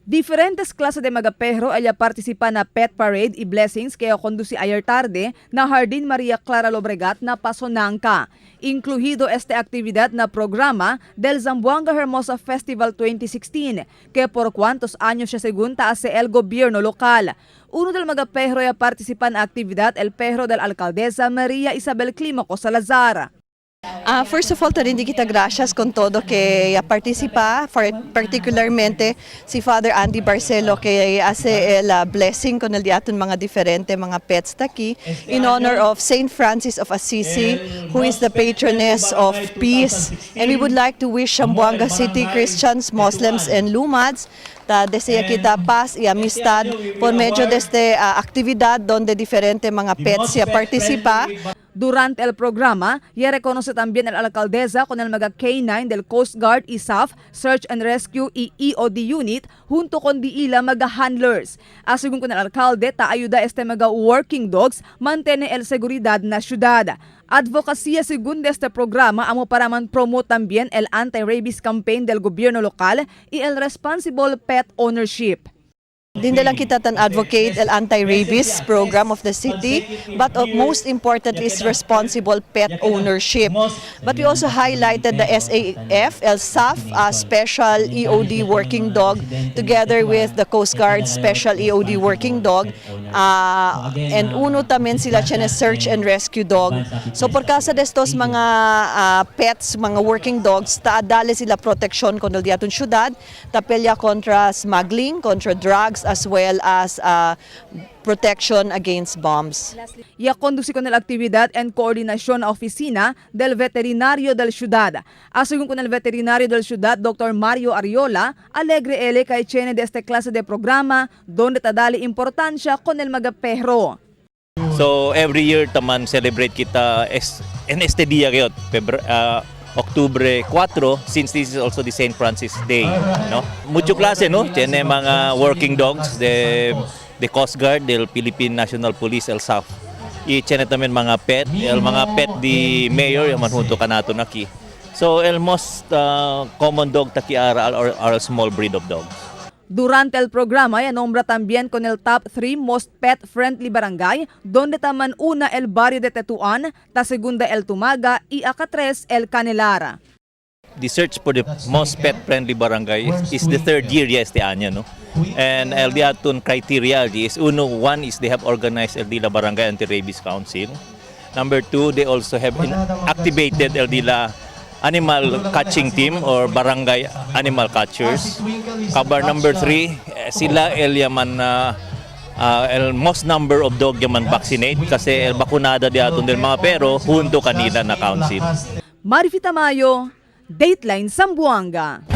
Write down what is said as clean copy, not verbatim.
Diferentes klase de mga perro ay participa na pet parade y blessings que conduci ayer tarde na Jardín Maria Clara Lobregat na Pasonanca. Incluido esta actividad na programa del Zamboanga Hermosa Festival 2016, que por cuantos años siya segunta hace el gobierno local. Uno del mga perro ay participa na actividad, el perro del alcaldesa Maria Isabel Climaco Salazar. First of all, ta rindi kita gracias con todo que participa, for particularmente si Father Andy Barcelo que hace el blessing con el diaton mga diferente mga pets taki in honor of Saint Francis of Assisi, who is the patroness of peace. And we would like to wish Zamboanga City Christians, Muslims, and Lumads ta desea kita paz y amistad por medio de este actividad donde diferente mga pets ya participa. Durante el programa, ya reconoce también el alcaldesa con el mga K9 del Coast Guard, ISAF, Search and Rescue y EOD Unit junto con di ila mga handlers. Asegun con el alcalde, ta ayuda este mga working dogs mantene el seguridad na syudad. Advocacia según de este programa amo para man promote también el anti-rabies campaign del gobierno local y el responsible pet ownership. Hindi lang kita tan advocate el anti-rabies program of the city, but most importantly is responsible pet ownership. But we also highlighted the SAF, el SAF, Special EOD Working Dog, together with the Coast Guard Special EOD Working Dog. And uno también sila tiene Search and Rescue Dog. So por causa de estos mga pets, mga working dogs, taadale sila protection con el diaton syudad, tapelya contra smuggling, contra drugs, as well as protection against bombs. Ya conduci con el actividad en coordinación na oficina del veterinario del ciudad. Asegun con el veterinario del ciudad, Dr. Mario Ariola, alegre ele kay tiene de este clase de programa donde tadali importancia con el mga perro. So every year taman celebrate kita es en este día gyud, Octubre 4, since this is also the St. Francis Day, no? Mucho klase, no? Tiene mga working dogs de Coast Guard, del Philippine National Police, el SAF. Y tiene también mga pet, el mga pet di mayor yung manhunto kanato naki. So el most common dog taki are a small breed of dogs. Durante el programa, ya nombra también con el top 3 most pet-friendly barangay, donde taman una el barrio de Tetuan, ta segunda el Tumaga y aka tres el Canelar. The search for the most pet-friendly barangay is the third year ya este año, no? And el diatun criteria is uno, one is they have organized el Dila Barangay Anti-Rabies Council. Number two, they also have activated el Dila animal catching team or barangay animal catchers. Kabar number three, sila el yaman na el most number of dog yaman vaccinate kasi el bakunada di aton del mga pero junto kanila na council. Marifi Tamayo, Dateline Zamboanga.